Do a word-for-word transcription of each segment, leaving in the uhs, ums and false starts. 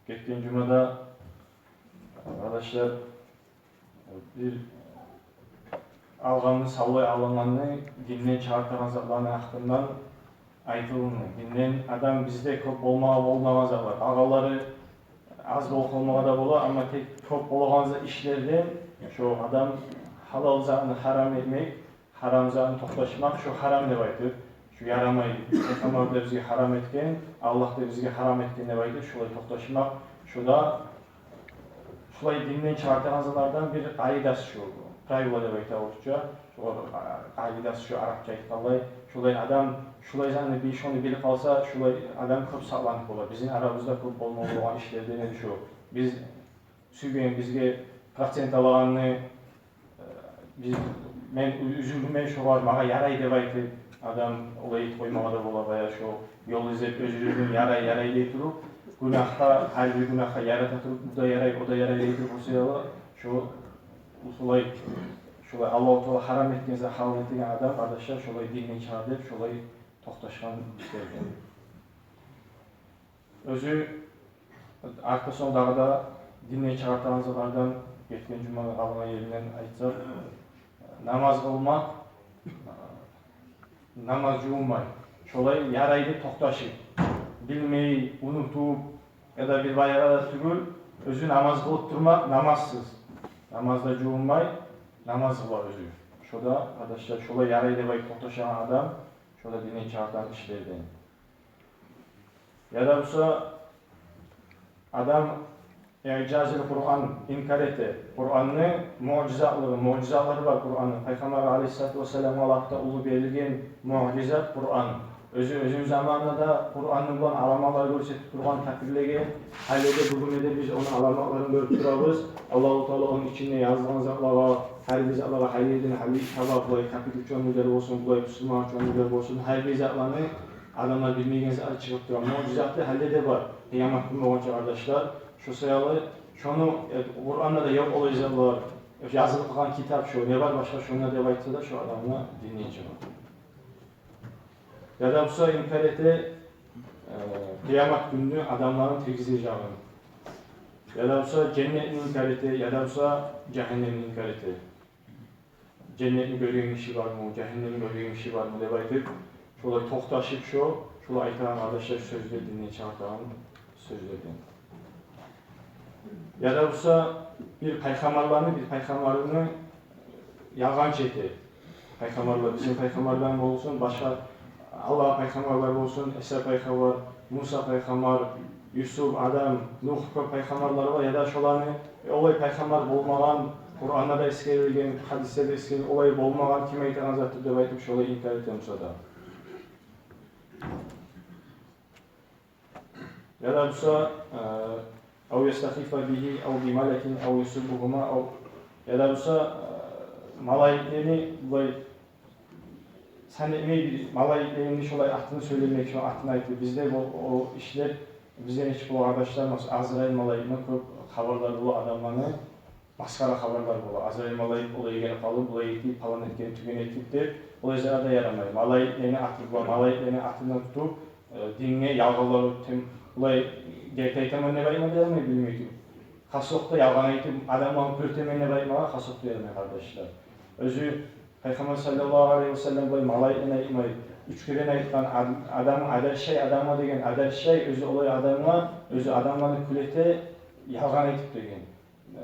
Гетген жумада, къардашлар, бир алгъанны, савлай алынгъанны динден чыгъартагъан затланы гьакъындан айтылынды. Динден адам бизде кёп болмагъа болмагъан затлар. Къалгъанлары аз болуп къалмагъа да бола, амма тек кёп болагъан за-, ишлерден шо адам гьалал затны гьарам этмек, гьарам затны токъташмакъ, шо гьарам деп айтып, шо ярамай, Пайхаммар да бизге гьарам этген, Аллагь да бизге гьарам этген деп айтып, шолай токъташмакъ, шо да шолай динден чыгъартагъан затлардан бир къагъидасы шо, правило деп айта орусча, шо къагъидасы шо арапча айтгъанлай, шолай адам, шолай затны бир шону билип къалса, шолай адам кёп сакъланып бола. Бизин арабызда кёп болма болгъан ишлерден эди шо. Биз сюйген, бизге процент алагъанны, э, биз, мен уь-, уьзюлдюм, мен шогъар, магъа ярай деп айтып, адам олай этип къоймагъа да бола, бая шо ёл излеп, оьз-оьзюне ярай, ярай дей туруп, гюнагьгъа, гьар бир гюнагьгъа ярата туруп, бу да ярай, о да ярай дей туруп, о саялы шо, шолай, шолай Аллагьу Таала гьарам этген зат гьалал этеген адам, къардашлар, шолай динден чыгъар деп, шолай токъташгъан ишлерден. Оьзю артда сонг дагъы да динден чыгъартагъан затлардан, гетген жуманы къалгъан еринден айтсакъ, намаз къылмакъ, намаз жувунмай, шолай ярай деп токъташып, билмей, унутуп, яда бир байгъа да тюгюл, оьзю намаз къылып турмакъ намазсыз. Намаз да жувунмай, намаз къыла оьзю. Шо да, къардашлар, шолай ярай деп айтып токъташагъан адам, шо да динден чыгъартагъан ишлерден. Яда буса адам иъжазил Къуран инкар эте. Къуранны муъжизатлыгъы, муъжизатлары бар Къуранны. Пайхаммар алайгьиссалату вассаламгъа Аллагьдан уллу берилген муъжизат Къуран. Оьзю, оьзюню заманында да Къуранны булан аламатлар гёрсетип тургъан капирлеге гьали де, бугюн де биз ону аламатларын гёрюп турабыз. Аллагьу Таала ону ичинде язылгъан затлагъа, гьар бир затлагъа, гьали де, гьали таба булай капир учёныйлар болсун, булай бусурман учёныйлар болсун, гьар бир затланы адамлар билмеген затлар чыгъып тура. Муъжизаты гьали де бар, къыямат гюн болгъанча, къардашлар. Шо саялы шону, э, Къуранда да ёкъ олай затлар, язылып къалгъан китап шо, не бар башгъа шонда деп айтса да, шо адамны динден чыгъара. Яда буса инкар эте, э, къыямат гюнню, адамланы тиргизежегин. Яда буса женнетни инкар эте, яда буса жагьаннемни инкар эте. Женнетни гёрген гиши бармы, жагьаннемни гёрген гиши бармы деп айтып, шолай токъташып шо, шолай айтагъан, къардашлар, сёзлер динден чыгъартагъан сёзлерден. Яда буса бир пайхаммарланы, бир пайхаммарны ялгъанчы эте. Пайхаммарлар, бизин пайхаммарлар болсун, башгъа Аллагь пайхаммарлар болсун, Иса пайхаммар, Муса пайхаммар, Юсуп, Адам, Нугь, кёп пайхаммарлар бар, яда шоланы олай пайхаммар болмагъан, Къуранда да эсгерилген, гьадислерде эсгерилген, олай болмагъан, ким айтагъан затдыр деп айтып, шолай инкар эте буса да. Яда буса, э, ав ястахиффа бигьи, ав би малакин, ав ясуббугьума, ав, яда буса, э, малайиклени булай сан этмей, бир малайиклени шолай атын сёйлемек, шо атын айтып, бизде бу, о ишлер, бизде нечик бола, къардашлар, масала, Азрайыл малайикни кёп хабарлар бола адамланы, масхара хабарлар бола. Азрайыл малайик олай гелип къалып, булай этип, палан этген, тюген этип деп, олай затлар да ярамай. Малайиклени аты бола, малайиклени атын тутуп, э, динге ялгъанлар тем-, булай герти айтаман деп айтма да ярамай, билмей туруп. Хасокъда ялгъан айтып, адамланы кюлетемен деп айтмагъа хасокъда ярамай, къардашлар. Оьзю Пайхаммар саллаллагьу алайгьи ва саллам булай малайиклени айтмай, уьч керен айтгъан ад-, адамны адаршай адамгъа деген, адаршай оьзю олай адамгъа, оьзю адамланы кюлете, ялгъан айтып деген. Э,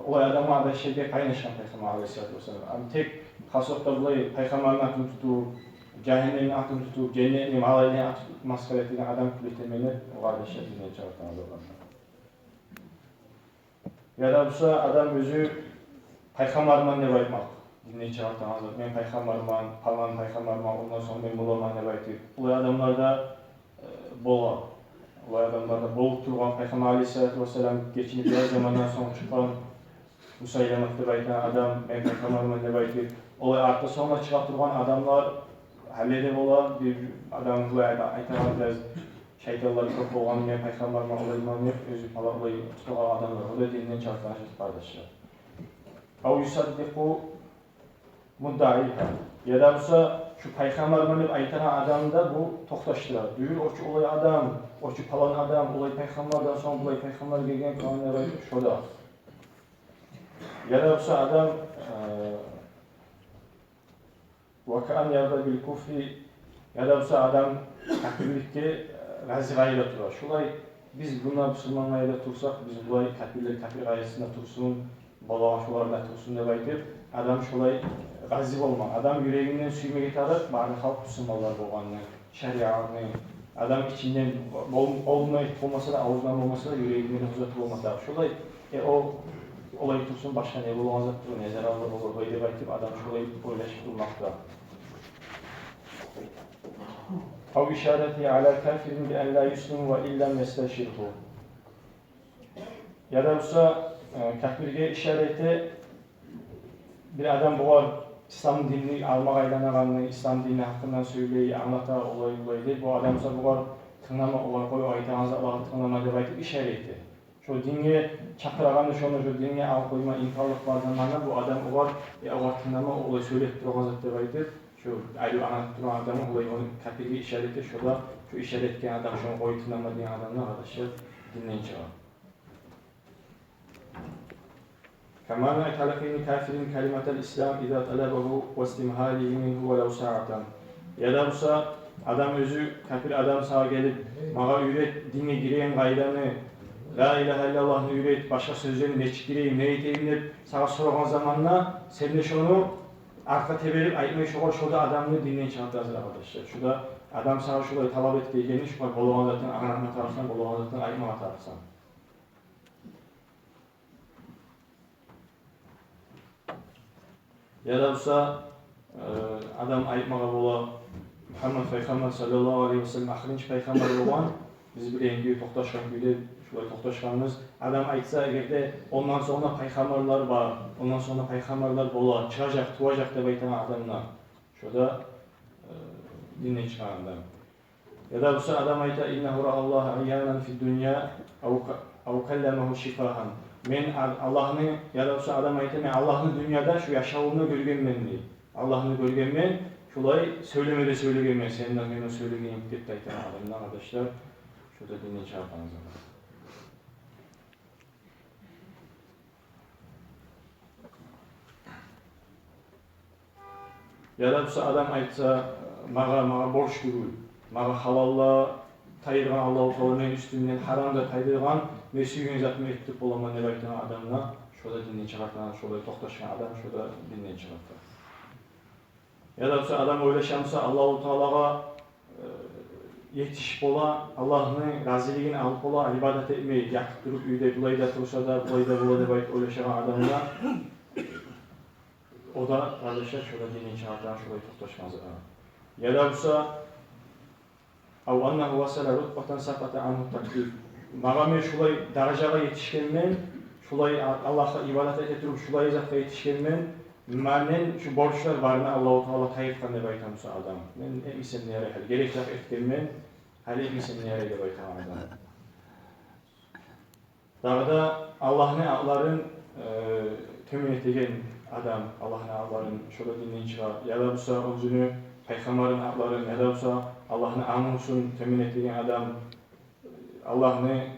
олай адамгъа адаршай деп къайнашгъан Пайхаммар алайгьиссалату вассалам. Ам тек хасокъда булай пайхаммарны атын тутуп, жагьаннемни атын тутуп, женнетни, малайикни атын тутуп масхара этеген адамны кюлетемен деп, о, къардашлар, динден чыгъартагъан адамлар. Яда буса адам оьзю пайхаммарман деп айтмакъ, динден чыгъартагъан зат. Мен пайхаммарман, палан пайхаммарман, ондан сонг мен боламан деп айтып. Олай адамлар да, э, бола. Олай адамлар да болуп тургъан. Пайхаммар алайгьиссалату вассалам гечинип, бираз замандан сонг чыкъгъан Мусайламат деп айтагъан адам, мен пайхаммарман деп айтып. Олай артда сонг да чыгъа тургъан адамлар гьали де бола. Бир адам булай айта-, айтагъан, бираз шайтанлар кёп болгъан, мен пайхаммарман, олайман деп, оьзю палан олай тутагъан адамлар. О да динден чыгъартагъан зат, къардашлар. Ав юсаддикъу муддаигьа. Яда буса шу пайхаммарман деп айтагъан адамны да бу токъташдыра. Дюр, о чу олай адам, Очу палан адам, олай пайхаммардан сонг булай пайхаммар гелген, палан деп айтып, шо да. Яда буса адам, э, ва каан ярда бил куфри, яда буса адам капирликге, э, рази къайда тура. Шулай биз мунда бусурман къайда турсакъ, биз булай капирлер капир къайдасында турсун, балагъа шуларда турсун деп айтып, адам шулай рази болмай. Адам юрегинден сюймеге тарыкъ бары халкъ бусурманлар болгъанны, шариатны. Адам ичинден бол-, болмай болмаса да, авзундан болмаса да, юрегинден узатып болма тарыкъ. Шулай, э, о олай турсун, башгъа не болгъан затдыр, не зараллы болур, олай деп айтып, адам шулай ойлашып турмакъда. Ав ишарати ала кафирин би ан ла юслим ва иллам ясташиргьу. Яда буса, э, капирге ишара эте, бир адам бугъар ислам динни алмагъа айланагъанны, ислам динни гьакъындан сёйлей, англата, олай-булай деп, бу адам буса бугъар тынглама, олай къой, айтагъан затлагъа тынглама деп айтып ишара эте. Шо динге чакъырагъанны, шону шо динге алып къойма имканлыкъ бар заманда бу адам огъар, э, огъар тынглама, олай сёйлеп турагъан зат деп айтып, шо айтып англатып турагъан адамгъа олай, ону капирге ишара эте, шо да, шо ишара этген адам, шону къой, тынглама деген адам да, къардашлар, динден чыгъа. Кама манъи талакъини кафирин калиматал ислам иза талабагьу ва истимгьалигьи мингьу валав саатан. Яда буса адам оьзю, капир адам сагъа гелип, магъа уьйрет динге гиреген къайданы, ла илагьа иллаллагьны уьйрет, башгъа сёзлени нечик гирейим, не этейим деп сагъа сорагъан заманда, сен де шону аркъа теберип айтмай шогъар, шо да адамны динден чыгъартар, къардашлар. Шо да адам сагъа шулай талап этип гелгенни, шогъар болагъан затын англатма тарыкъсан, болагъан затын айтмагъа тарыкъсан. Яда буса, э, адам айтмагъа бола, Мугьаммат пайхаммар саллаллагьу алайгьи ва саллам ахырынчы пайхаммар болгъан, биз билеген кюйде, токъташгъан кюйде, шулай токъташгъанбыз. Адам айтса, эгер де ондан сонг да пайхаммарлар бар, ондан сонг да пайхаммарлар бола, чыгъажакъ, туважакъ деп айтагъан адамлар, шо да, э, динден чыгъагъан адам. Яда буса адам айта: «Иннагьу рааллагьа иянан фид дунья ав ка-, ав калламагьу шифагьан». Мен А-, Аллагьны, яда буса адам айта: «Мен Аллагьны дюньяда шу яшавумда гёргенмен», – дей. «Аллагьны гёргенмен, шулай сёйлеме де сёйлегенмен, сен де мен сёйлеген йимик», – деп де айтагъан адамлар, къардашлар, шо да динден чыгъарагъан зат. Яда буса адам айтса: «Магъа, магъа борч тюгюл, магъа гьалалда тайдыргъан Аллагьу Таала, мени уьстюмден гьарамда тайдыргъан, мен сюйген затымны этип боламан», – деп айтагъан адамлар, шо да динден чыгъартагъан, шолай токъташгъан адам, шо да динден чыгъарта. Яда буса адам ойлаша буса Аллагьу Таалагъа, э, етишип бола, Аллагьны разилигин алып бола, ибадат этмей, ятып туруп, уьйде булай да турса да, булай да бола деп айтып ойлашагъан адамлар, о да, къардашлар, шо да динден чыгъартагъан, шолай токъташгъан зат. Яда буса, ав аннагьу васала рутбатан сакъата ангьу таклиф. Магъа, мен шулай даражагъа етишгенмен, шулай А-, Аллагьгъа ибадат эте туруп, шулай затгъа етишгенмен, менден шу борчлар барын Аллагьу Таала тайдыргъан деп айта буса адам. Мен этмесем не ярай, гьали герек зат этгенмен, гьали этмесем не ярай деп айтагъан адам. Дагъы да Аллагьны атларын, э, тёмен этеген адам, Аллагьны атларын, шо да динден чыгъа. Яда буса оьзюню пайхаммарны атларын, яда буса Аллагьны амрусун тёмен этеген адам, Аллагьны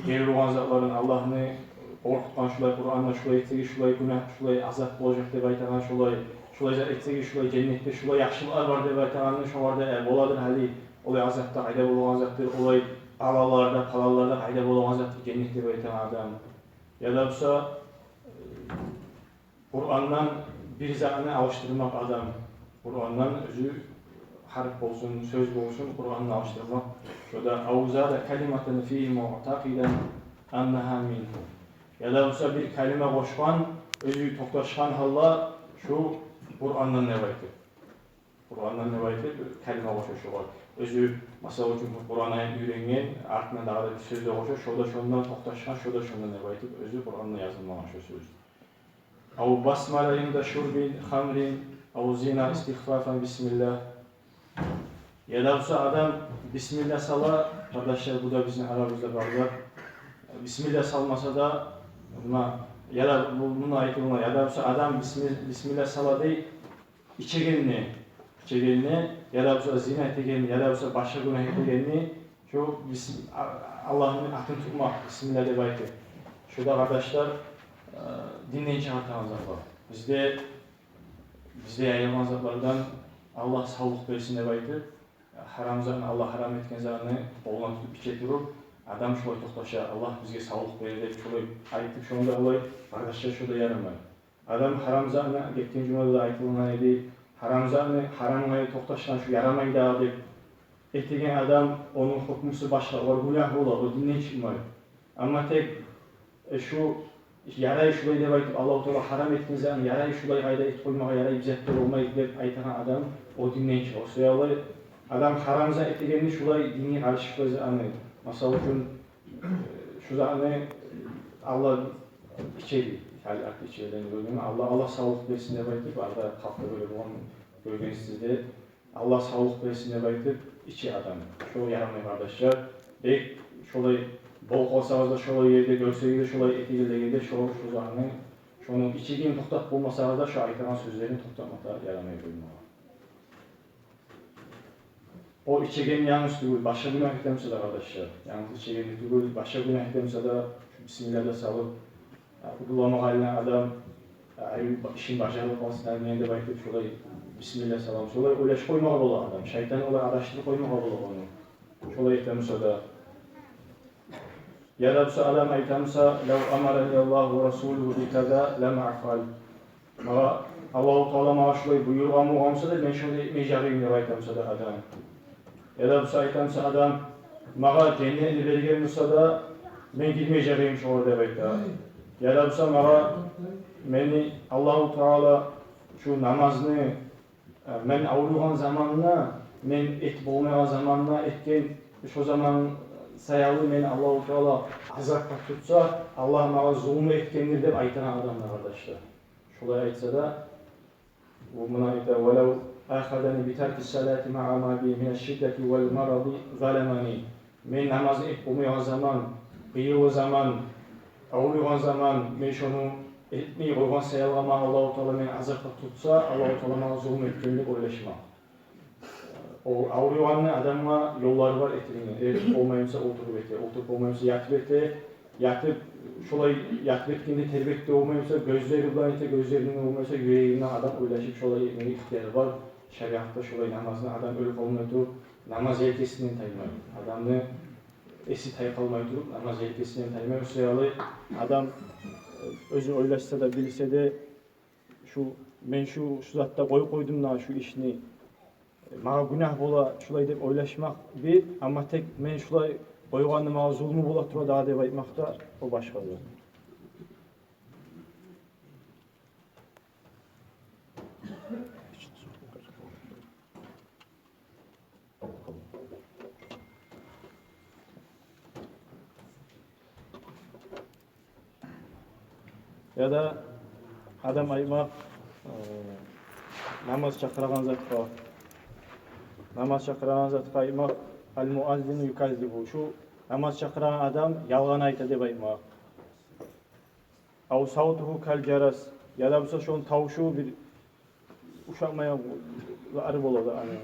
гери ургъан затларын, Аллагьны къоркъутгъан, шулай Къуранда шулай этсегиз, шулай гюнагь, шулай азап болажакъ деп айтагъан, шулай, шулай зат этсегиз, шулай женнетде шулай яхшылыкълар бар деп айтагъанны, шолар да, э, боладыр гьали, олай азапда къайда болагъан затдыр, олай алаларда, палаларда къайда болагъан затдыр женнет деп айтагъан адам. Яда буса, э, Къурандан бир затны алышдырмакъ адам. Къурандан оьзю гьарп болсун, сёз болсун, Къуранны алышдырмакъ. Шо да, ав зада калиматан фигьи муътакъидан аннагьа мингьу. Яда буса бир калима къошгъан, оьзю токъташгъан гьалда, шу Къурандан деп айтып. Къурандан деп айтып, калима къоша шогъар. Оьзю, масала учун, Къуран аятны уьйренген, артына дагъы да бир сёз де къоша, шо да шондан токъташгъан, шо да шондан деп айтып, оьзю Къуранда язылмагъан шо сёз. Ав басмала инда шурби хамрин ав зина истихфафан бисмиллагь. Яда буса адам бисмиллагь сала, къардашлар, бу да бизин арабызда бар зат. Бисмиллагь салмаса да, муна, яда бу, муна айтылгъан, яда буса адам бисми-, бисмиллагь сала дей, ичегенни, ичегенни, яда буса зина этегенни, яда буса башгъа гюнагь этегенни, Шо бис-, а-, Аллагьны атын тутмакъ, бисмилла деп айтып. Шо да, къардашлар, э, динден чыгъартагъан затлар. Бизде, бизде яйылгъан затлардан Аллагь савлукъ берсин деп айтып, гьарам затны, Аллагь гьарам этген затны къолундан тутуп иче туруп, адам шолай токъташа, Аллагь бизге савлукъ бере деп шолай айтып, шону да олай, къардашлар, шо да ярамай. Адам гьарам затны, гетген жумада да айтылгъан эди, гьарам затны гьарамгъа токъташгъан, шо ярамай дагъы деп этеген адам, ону гьукмусу башгъа, о гюнагь бола, о динден чыкъмай. Амма тек, э, шо ярай шулай деп айтып, Аллагьу Таала гьарам этген затны ярай шулай къайда этип къоймагъа ярай, бир зат да болмай деп айтагъан адам, о динден чыгъа. Шо саялы адам гьарам зат этегенни шулай динге къаршы шулай затны, масала учун, э, шу затны Аллагь ичеди, гьали артда ичегенлени гёргенмен, Аллагь, Аллагь савлукъ берсин деп айтып, арада халкъда гёре болгъан, гёргенсиз де, Аллагь савлукъ берсин деп айтып иче адам. Шо ярамай, къардашлар. Бек шолай болуп къалсагъыз да, шолай ерде гёрсегиз де, шолай этегенлерге де, шо, шо затны, шону ичегенин токътатып болмасагъыз да, шо айтагъан сёзлерин токътатмакъ да ярамай къоймагъа. О ичегенни янгыз тюгюл, башгъа гюнагь этемиса да, къардашлар. Янгыз ичегенни тюгюл, башгъа гюнагь этемиса да, бисмилла да салып, я, урлама къалгъан адам, я, ай, ишин бажарып алсын, ай, мен деп айтып, шолай бисмилла салам, шолай ойлашып къоймагъа бола адам. Шайтан олай адашдырып къоймагъа бола ону. Шолай этемиса да. Яда буса адам айтамиса: «Лав амарани Аллагьу ва расулугьу би каза лам афъал». Магъа Аллагьу Таала магъа шулай буюргъан болгъан буса да, мен шону этмежек эдим деп айтамиса да адам. Яда буса айтамиса адам: «Магъа женнетни берген буса да, мен гирмежек эдим шогъар», – деп айта. Яда буса магъа, мени Аллагьу Таала шу намазны, э, мен авругъан заманда, мен этип болмайгъан заманда этген, шо заман саялы мени Аллагьу Таала азапгъа тутса, Аллагь магъа зулму этгендир деп айтагъан адамлар, къардашлар. Шолай айтса да, о муна айта: «Валав ахазани би тарки салати маъа ма би мина шиддати вал маради заламани». Мен намазны этип болмайгъан заман, къыйынлы заман, авруйгъан заман мен шону этмей къойгъан саялы магъа Аллагьу Таала мени азапгъа тутса, Аллагьу Таала магъа зулму этген деп ойлашма. О авруйгъанны адамгъа ёллары бар этилинген. Эртип болмай буса, олтуруп эте, олтуруп болмай буса, ятып эте, ятып, шолай ятып этгенде тербетип де болмай буса, гёзлери булан эте, гёзлеринде болмай буса, юрегинде адам ойлашып, шолай этмеге ихтияры бар. Шариатда шолай намазны адам оьлюп къалмай туруп, намаз елкесинден таймай. Адамны эси тайып къалмай туруп, намаз елкесинден таймай. Шо саялы адам, э, оьзю ойлашса да, билсе де, шу, мен шу, шу затда къоюп къойдум да шу ишни, магъа гюнагь бола шулай деп ойлашмакъ бир, амма тек мен шулай къойгъанны магъа зулму бола тура дагъы деп айтмакъ да, о башгъа зат. Яда адам айтмакъ, э, намаз чакъырагъан затгъа, намаз чакъырагъан затгъа айтмакъ: «Ал-муаззину юказзибу». Шу намаз чакъырагъан адам ялгъан айта деп айтмакъ. «Ав савтугьу кал-жарас». Яда буса шону тавушу бир ушатмайгъан ари бола да, аны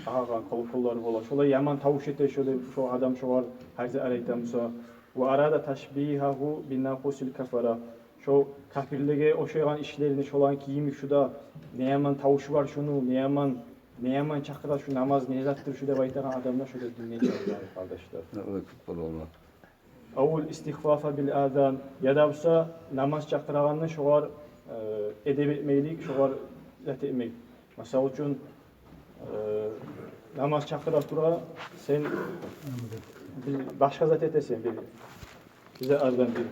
агъагъан къол-, къоллары бола. Шолай яман тавуш эте, шолай, шо адам шогъар гьар сагьат айта буса. «Ва арада ташбигьагьу биннакъусил кафара». Шо капирлеге ошайгъан ишлерини, шоланы кимик шу да, не яман тавушу бар шуну, не яман, не яман чакъыра шу, намаз не затдыр шу деп айтагъан адам да, шу да динден чыгъа, къардашлар. Авул истихфафа бил азан. Яда буса намаз чакъырагъанны шогъар, э, эдеп этмейлик, шогъар зат этмек. Масала учун, э, намаз чакъыра тура, сен бир башгъа зат этесен, бир, бир зат ардан бир.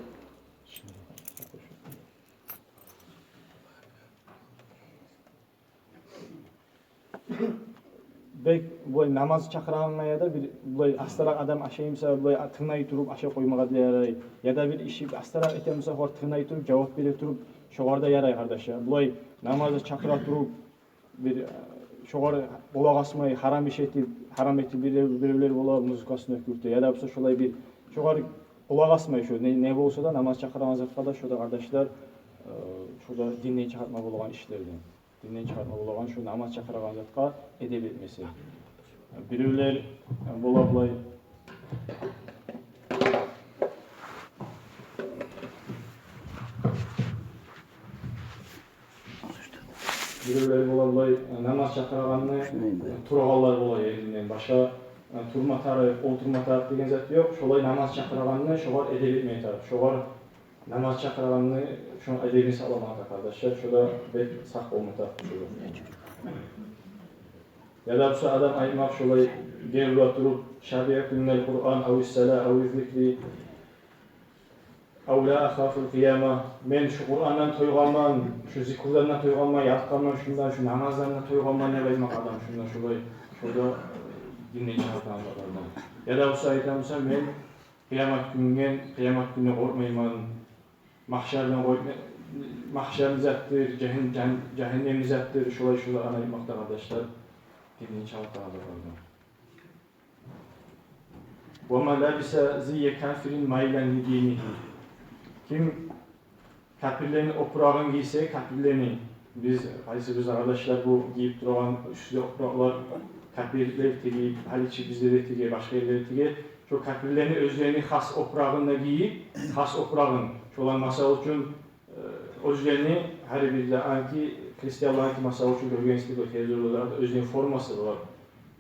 Бек булай намаз чакъырагъангъа яда бир булай астаракъ адам ашай буса, булай тынглай туруп ашап къоймагъа да ярай. Яда бир иши астаракъ эте буса, шогъар тынглай туруп, жавап бере туруп, шогъар да ярай, къардашлар. Булай намазны чакъыра туруп, бир, э, шогъар къулакъ асмай, гьарам иш этип, гьарам этип бир-, биревлер бола, музыкасын оькюрте. Яда буса шолай бир шогъар къулакъ асмай, шо не, не болса да, намаз чакъырагъан затгъа да, шо да, къардашлар, э, шо да динден чыгъартма болагъан ишлерден. Динден чыгъарма болагъан шу намаз чакъырагъан затгъа эдеп этмесе. Биревлер бола булай, биревлер бола булай, намаз чакъырагъанны турагъанлар бола еринден, башгъа турма тарыкъ, олтурма тарыкъ деген зат ёкъ. Шолай намаз чакъырагъанны шогъар эдеп этмеге тарыкъ. Шогъар намаз чакъырагъанны шону эдебин сакъламакъ тарыкъ, къардашлар. Шо да бек сакъ болма тарыкъ шо. Яда буса адам айтмакъ шолай, гери ура туруп: «Шабиъту минал Къуръан, ав ис-сала, ав из-зикри, ав ла ахафул къияма». Мен шу Къурандан тойгъанман, шу зикрулардан тойгъанман, ялкъгъанман шундан, шу намаздан да тойгъанман деп айтмакъ адам шундан шолай. Шо да динден чыгъартагъан затлардан. Яда буса айта буса: «Мен къыямат гюнге, къыямат гюнге къоркъмайман. Магьшардан къоркъмай-, магьшар не затдыр, жагьан-, жан-, жагьаннем не затдыр», шолай, шолай аны айтмакъ да, къардашлар, динден чыгъартагъан затлардан. «Ва ман лабиса зийя кафирин майлан ли динигьи». Ким капирлени опурагъын гийсе, капирлени, биз, къайсыбыз, къардашлар, бу гийип турагъан уьстде опуракълар, капирлер тиге, гьали чи бизде де тиге, башгъа ерлер де тиге. Шо капирлени оьзлени хас опурагъын да гийип, хас опурагъын, шолар, масал учун, э, оьзлени, гьар бир де анки, христианларники, масал учун, гёргенсиз, бу телевизорларда оьзлени формасы бар,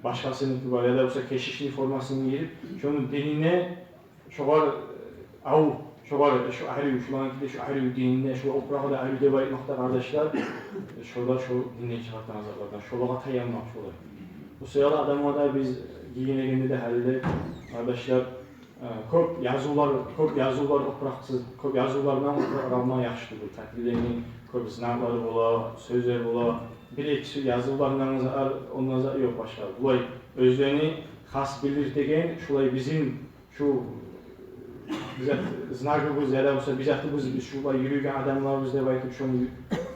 башгъасыныки бар, яда буса кешишни формасын гийип, шону динине шогъар, э, ав, шогъар, э, шо арив, шуларники де шо арив динине, шо опурагъы да арив деп айтмакъ да, къардашлар, э, шо да шо динден чыгъартагъан затлардан, шолагъа таянмакъ шолай. Бу саялы адамгъа да биз, э, гийинегенде де гьали де, къардашлар, э, кёп язывлар, кёп язывлар опуракъсыз, кёп язывлардан опуракъ алма яхшы тюгюл. Капирлени кёп знаклары бола, сёзлер бола, бир-эки сё-, язывлардан зат, ондан зат ёкъ башгъа. Булай оьзлени хас билдиреген, шулай бизин шу, бизин знагыбыз, яда буса бизин затыбыз, биз шулай юрюйген адамларбыз деп айтып, шону ю-,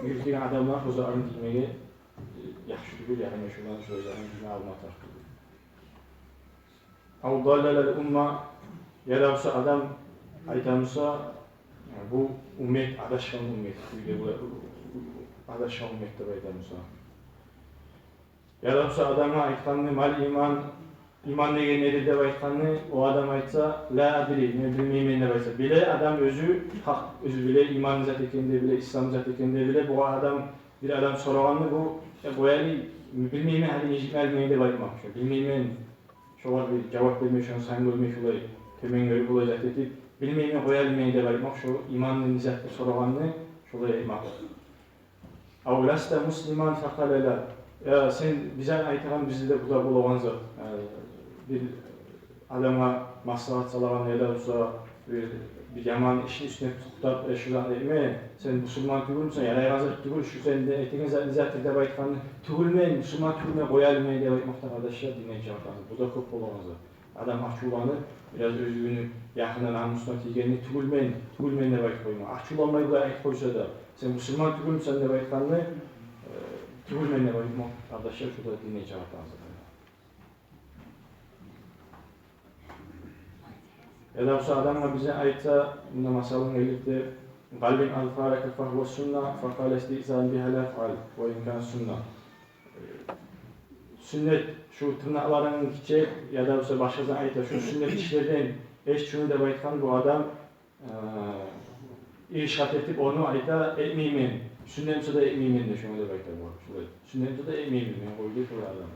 юрютеген адамлар шо затланы гиймеге, э, яхшы тюгюл, ягъни шоланы, шо затланы гийме алма тарыкъ тюгюл. Ав даллалал умма, яда буса адам айта буса, бу уммет адашгъан уммет, уьйде бу адашгъан уммет деп айта буса. Яда буса адамгъа айтгъаны: «Мал иман, иман деген недир?» деп айтгъаны, о адам айтса: «Ла адри, мен билмеймен», деп айтса. Биле адам оьзю гьакъ, оьзю биле, иман не зат экенни де биле, ислам не зат экенни де биле. Бу адам, бир адам сорагъанны, бу: «Э, къояли, билмеймен, гьали инжитме ал мени», деп айтмакъ. Шо «билмеймен», шогъар бир жавап бермей, шону сан гёрмей, шолай тёбен гёрюп, олай зат этип, «билмеймен, къояли мени» деп айтмакъ, шо иманны не затдыр деп сорагъанны шолай айтмакъ. «Ав ласта муслиман?» факъала: «Ла». Я сен, бизин айтагъан, бизде де бу да болагъан зат. Э, бир адамгъа маслагьат салагъан яда буса бир, бир яман ишни уьстюне токътап: «Э, шу затны этме, сен бусурман тюгюлмюсен, ярайгъан зат тюгюл, шу сен де этеген зат, не затдыр?» деп айтгъаны: «Тюгюлмен, бусурман тюгюлмен, къояли мени» деп айтмакъ да, къардашлар, динден чыгъартагъан зат. Бу да кёп болагъан зат. Адам ачувланып, яхынына, намусуна тийгенни «тюгюлмен, тюгюлмен» деп айтып къоймакъ. Ачувланмай булай айтып къойса да, «сен бусурман тюгюлмюсен» деп айтгъанны, э, «тюгюлмен» деп айтмакъ, къардашлар, шу да динден чыгъартагъан зат. Яда буса адамгъа бизин айтса, мунда масалын гелтирди: «Къаллим азфарака фагьува сунна», факъала истигьзаан бигьа: «Ла афъал, ва ин кана сунна». Сюннет, шу тырнакъларынгны гиччилейт, яда буса башгъасын айта, шу сюннет ишлерден, эт шуну деп айтгъан, бу адам, э, иршат этип, ону айта: «Этмеймен, сюннет буса да этмеймен де шуну» деп айта бу. Шулай, «Сюннет буса да этмеймен мен», къой деп, шулай адам.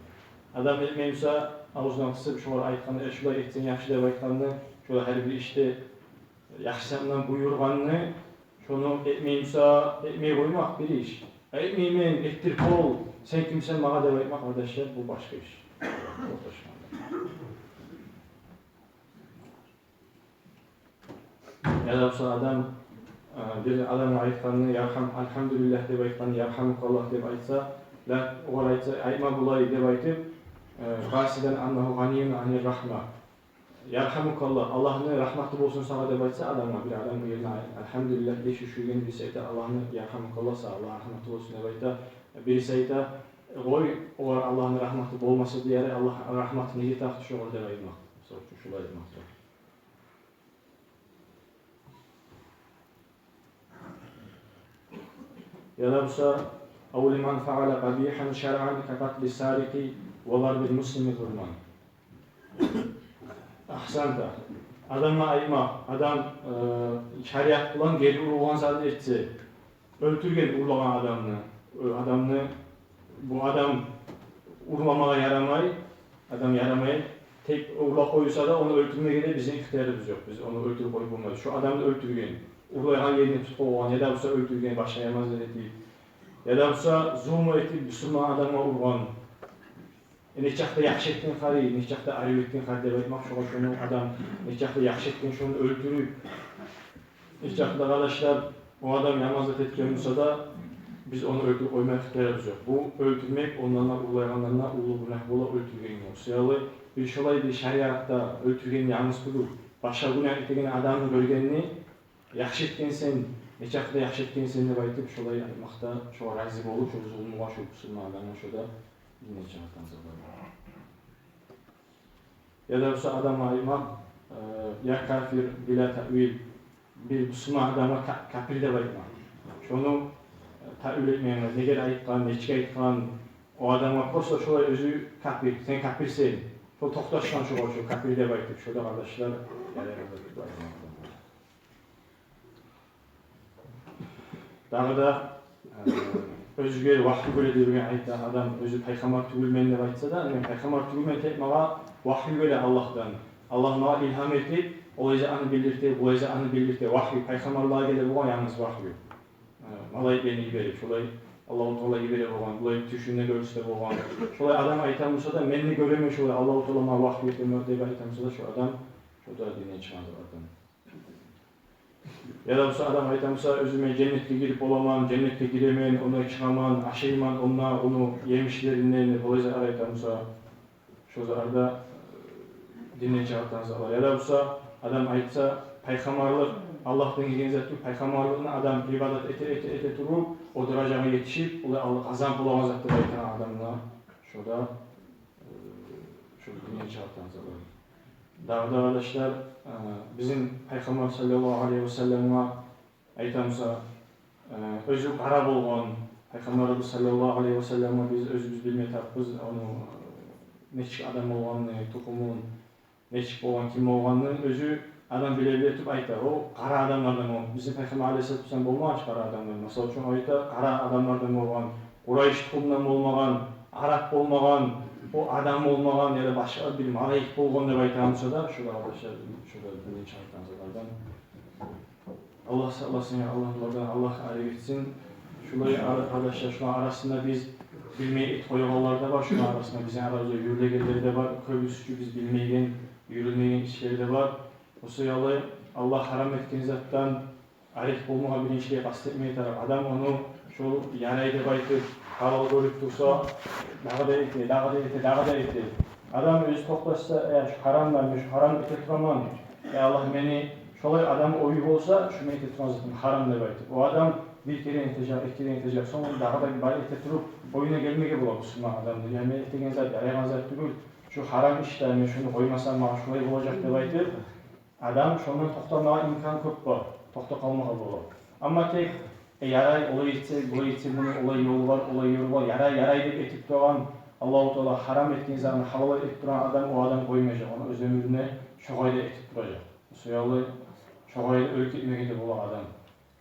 Адам этмей буса, авзуна къысып, шогъар айтгъанны: «Э, шулай этсенг яхшы» деп айтгъанны, шолай гьар бир ишде яхшы затдан буюргъанны, шону этмей буса, этмей къоймакъ бир иш. «Этмеймен, этдирип бол, сен кимсен магъа?» деп айтмакъ, къардашлар, бу башгъа иш. Яда буса адам, э, бир адамгъа айтгъанны, «Ярхам-, алхамдулиллагь» деп айтгъанны, «Ярхамукаллагь» деп айтса, ла, огъар айтса, «Айтма булай» деп айтып, э, «къасидан аннагьу гъаниюн анир рахма». «Ярхамукаллагь, Аллагьны рахматы болсун сагъа» деп айтса адамгъа, бир адам бу ерине ай-, «Алхамдулиллагь» дей, шу, шу деген бириси айта, «Аллагьны, ярхамукаллагь, сагъа Аллагьны рахматы болсун» деп айта. Бириси айта: «Къой, огъар Аллагьны рахматы болмаса да ярай, Аллагь рахматы неге тарыкъ шогъар?» деп айтмакъ. Мисал учун, шулай айтмакъ. Яда буса: «Ав лиман фаъала къабигьан шаръан ка къатли сарикъи Олар бир муслим къурман. Агьсанта. Адамгъа айтмакъ, адам, э, шариат булан гери урулгъан зат этсе, оьлтюрген урлагъан адамны, э, адамны, бу адам урламагъа ярамай, адам ярамай, тек урлап къойса да, ону оьлтюрмеге де бизин ихтиярыбыз ёкъ. Биз ону оьлтюрюп къоюп болмайбыз. Шо адамны оьлтюрген, урлайгъан ерине тутуп къойгъан, яда буса оьлтюрген, башгъа яман зат этип, яда буса зулму этип, бусурман адамгъа ургъан, э, нечакъда яхшы этген къарай, нечакъда арив этген къарай деп айтмакъ, шогъар шону адам нечакъда яхшы этген, шону оьлтюрюп, нечакъда, къардашлар, о адам яман зат этген буса да, биз ону оьлтюрюп къоймагъа ихтиярыбыз ёкъ. Бу оьлтюрмек ондан да, урлайгъандан да уллу гюнагь бола оьлтюргенге. Шо саялы бир шолай бир шариатда оьлтюрген янгыз тюгюл, башгъа гюнагь этеген адамны гёргенни, яхшы этгенсен, нечакъда яхшы этгенсен деп айтып, шолай айтмакъда, шогъар рази болуп, шо зулмугъа, шо бусурман адамгъа, шо да динни чыгъаргъан затлар. Яда буса адамгъа айтмакъ, э, я кафир, била таъвил, бир бусурман адамгъа ка-, капир деп айтмакъ. Шону, э, таъвил этмеймиз, неге айтгъан, нечик айтгъан, о адамгъа просто шолай оьзю капир, сен капирсен, шо токъташгъан шогъар, шо капир деп айтып, шо да, къардашлар, ярай, къардашлар. Дагъы да, э, оьзюне вагьйу геле деген айтгъан адам, оьзю пайхаммар тюгюлмен деп айтса да, мен пайхаммар тюгюлмен, тек магъа вагьйу геле Аллагьдан. Аллагь магъа илгьам этип, олай затны билдирте, булай затны билдирте, вагьйу, пайхаммарлагъа геле болгъан янгыз вагьйу. Э, малайиклени йиберип, шолай Аллагьу Таала йибере болгъан, булай тюшюнде гёрсете болгъан. Шолай адам айта буса да, мен де гёремен шолай, Аллагьу Таала магъа вагьйу эте деп айта буса да, шо адам, шо да динден чыгъагъан адам. Яда буса адам айта буса, оьзю мен женнетге гирип боламан, женнетге гиремен, ондан чыгъаман, ашайман онда ону емишлеринден, олай зат айта буса, шо зат да, э, динден чыгъагъан затлар. Яда буса адам айтса, пайхаммарлыкъ Аллагьдан гелген зат тюгюл, пайхаммарлыкъны адам ибадат эте, эте, эте туруп, о даражагъа етишип, олай алгъа къазанып болагъан зат деп айтагъан адамгъа, шо да, э, шо динден чыгъагъан затлар. Дагъы да, къардашлар, э, бизин Пайхаммар саллаллагьу алайгьи ва салламгъа айта буса, э, оьзю къара болгъан, Пайхаммарыбыз саллаллагьу алайгьи ва салламгъа биз оьзюбюз билме тарыкъбыз, ону, э, нечик адам болгъанны, тухумун, нечик болгъан, ким болгъанны оьзю адам биле-биле туруп айта. О къара адамлардан болгъан. Бизин Пайхаммар алайгьиссалату вассалам болмагъан чы къара адамлар. Масала учун, айта, къара адамлардан болгъан, Къурайш тухумундан болмагъан, арап болмагъан, о адам болмагъан, яда башгъа бир малайик болгъан деп айта буса да, шо да, къардашлар, шо да динден чыгъагъан затлардан. Аллагь сакъласын, я Аллагь, булардан Аллагь арек этсин. Шулай ара-, къардашлар, шуланы арасында биз билмей этип къоягъанлар да бар, шуланы арасында бизин арабызда юрюлегенлер де бар, кёбюсю чю биз билмейген, юрюлмейген ишлер де бар. Шо саялы Аллагь гьарам этген затдан арек болмагъа биринчилей къаст этмеге тарыкъ. Адам ону шо ярай деп айтып, гьалал гёрюп турса, дагъы да эте, дагъы да эте, дагъы да эте. Адам оьзю токъташса, э, шо гьарам да, мен шо гьарам эте тураман. Э, Аллагь, мени шолай адам ою болса, шо мен эте турагъан затым гьарам деп айтып. О адам бир керен этежек, эки керен этежек, сонг дагъы да бар эте туруп, оюна гелмеге бола бусурман адамны. Я мен этеген зат ярайгъан зат тюгюл, шо гьарам иш де, мен шону къоймасам, магъа шолай болажакъ деп айтып, адам шондан токътамагъа имкан кёп бар, токътап къалмагъа бола. Амма тек, э, ярай, олай этсе, булай этсе, муну олай ёлу бар, олай ёлу бар, ярай, ярай деп этип турагъан, Аллагьу Таала гьарам этген затны гьалал этип турагъан адам, о адам къоймажакъ, ону оьз оьмюрюнде шо къайда этип туражакъ. Шо саялы шо къайда оьлюп гетмеге де бола адам.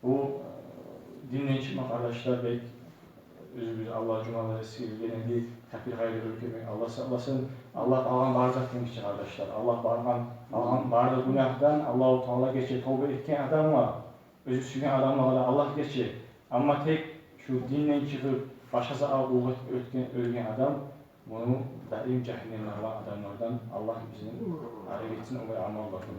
Бу, э, динден чыкъмакъ, къардашлар, бек оьзюбюз Аллагь жумалар эсгерген эди, капир къайда оьлюп гетмек, Аллагь сакъласын. Аллагь къалгъан бар затдан гече, къардашлар. Аллагь баргъан, къалгъан бары да гюнагьдан Аллагьу Таала гече, товба этген адамгъа, оьзю сюйген адамлагъа да Аллагь гече. Амма тек шу динден чыгъып, башгъа затгъа къуллукъ этип оьтген, оьлген адам, муну даим жагьаннемде къалгъан адамлардан Аллагь бизин арек этсин, олай амаллардан.